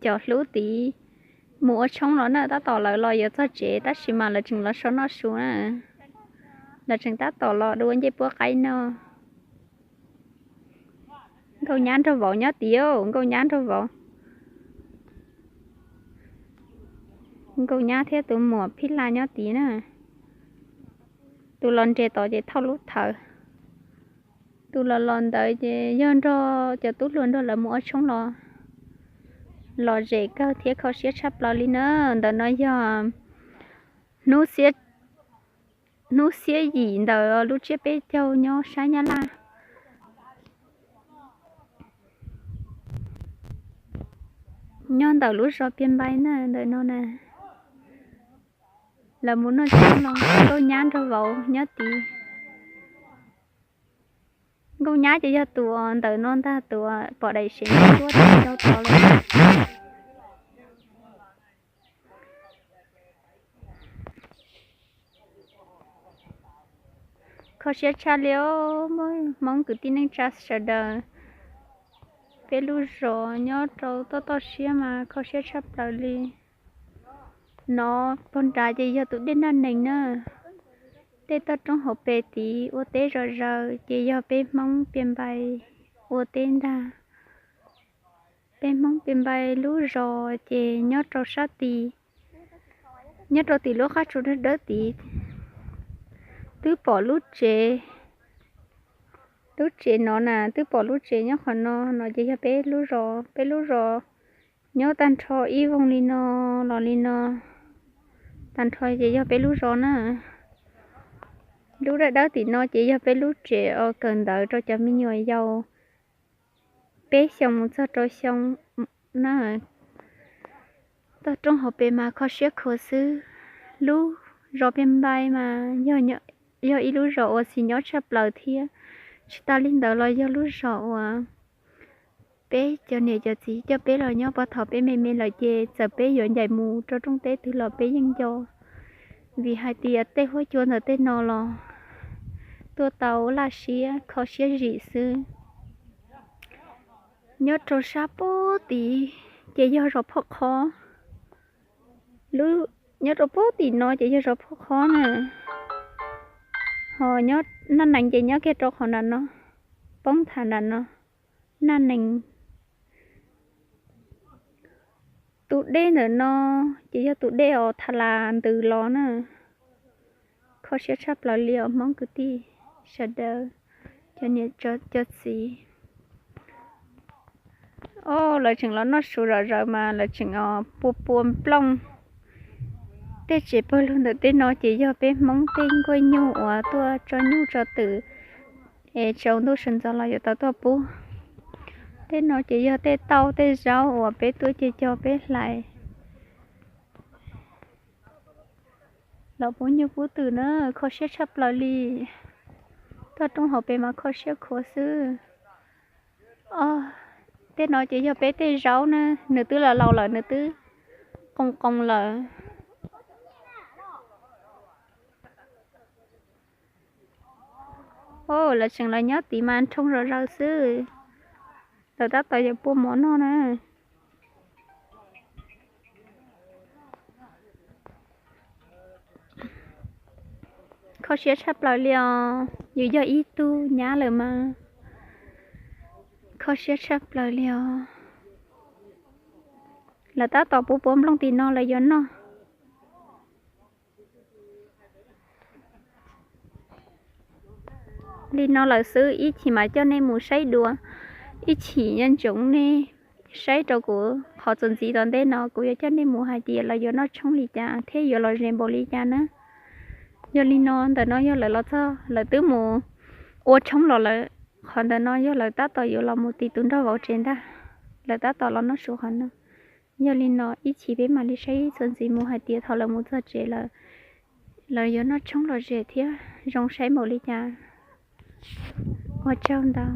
cov hlub tid mus ua tshoob los na, tab tom lawv los yuav txog tsev tab sis mas lawv tseem los so noj su na. Lawv tseem tab tom los dua ncej puab qaib no. Nkauj Nyab nraug vauv nyob tid, Nkauj Nyab nraug vauv. Nkauj Nyab thiab tus muam Phij Laj nyob tid na. Tus los nres tod ces thauj lub thawv. Tus los los ntawd ces yog nrog cov tub hluas nrog lawv mus ua tshoob los, lom zem kawg thiab kho siab tshaj plaws li na. Ntawm no yog hnub xiab yim ntawm lub tsiab peb caug nyob sab Nyab Laj. Nyob ntawm lub zos Piaj Npai na, ntawm no na. Lawv mus noj tshoob los Nkauj Nyab nraug vauv nyob tid. Nkauj Nyab ces yog tus ntawm no ntag, tus pom daim sev nyob tuab tod lawm. Kho siab tshaj li os, Hmoob kwv tij neej tsa sawv daws. Peb lub zos nyob rau toj toj siab mas kho siab tshaj plaws li. No pog nrad ces yog tus dej Naj Nees na. Tej toj roob hauv pes tid ua teb zom zaws ces yog peb Hmoob Piaj Npai ua teb ntag. Peb Hmoob Piaj Npai lub zos ces nyob rau sab tid, nyob rau tim lub qab tsua dawb dawb tid. Twb pom lub tsev, lub tsev no na, twb pom lub tsev nyob qhov no, no ces yog peb lub zos, peb lub zos nyob tag nrho ib voog li no los li no, tag nrho ces yog peb lub zos na. Lub dawb dawb tim no ces yog peb lub tsev uas kawm ntawv rau cov me nyuam yaus peb xyoo mus txog rau xyoo na. Toj roob hauv pes mas kho siab khuav xwb. Lub zos Piaj Npai mas yog ib lub zos uas xis nyob tshaj plaws thiab. Tsis tas li ntawd los yog lub zos uas peb cov niam cov txiv coj peb los nyob puag thaum peb me me lawm ces txawm peb yuav ncaim mus rau rooj teb twg los peb yeej nco, vim hais tias tej huab cua ntawm tej no los tuaj tau laj siab kho siab zim xwb. Nyob rau sab puag tid ces yog zos Phoj Qhob. Nyob rau puag tim no ces yog zos Phoj Qhob na. Ho Naj Nees ces nyob kiag rau qhov nram no, poob tham nram no, Naj Nees. Tus dej ntawm no ces yog tus dej uas Tha Las ntws los na. Kho siab tshaj plaws li os Hmoob kwv tij sawv daws, cov niam cov txiv. Os, lawv tseem los noj su zom zaws mas lawv tseem pua pua nplooj. Tej tsev pawg lug ntawm tej no ces yog peb Hmoob tej nkuaj nyuj uas tuaj tso nyuj tso twm es tsaus ntuj sawv ntxov los yuav tau tuaj pub. Tej no ces yog tej tauj tej zaub uas peb tuaj cog cog peb hlais los pub nyuj pub twm na, kho siab tshaj plaws li. Toj roob hauv pes mas kho siab khuav xwb. Tej no ces yog peb tej zaub na, nws twb laus laus lawm, nws twb qoos qoos lawm. Os, lawv tseem los nyob tid mas nrhoo zom zaws xwb. Lawv tab tom yuav pua mov noj na. Kho siab tshaj plaws li os, yus yog ib tug nyab lawm mas kho siab tshaj plaws li os. Lawv tab tom puv puav nplooj tim no lawv yuav noj. Li no lawm xwb, ib chim mas coj nej mus saib dua, ib chim nco ntsoov nej saib rau kuv qhov txuas ntxiv tom ntej no kuv yuav coj nej mus hais tias lawv yuav noj tshoob li cas thiab yuav lom zem npaum li cas na. Yog li no ntawm no yog lawv los txog, lawv twb mus ua tshoob los lawm. Qhov ntawm no yog lawv tab tom yuav los mus tim tus nraug vauv tsev ntag, lawv tab tom los noj su qhov no. Yog li no ib chim peb mam li saib txuas ntxiv mus hais tias thaum lawv mus txog tsev lawm, lawv yuav noj tshoob lom zem thiab zoo saib npaum li cas. Ua tsaug ntau.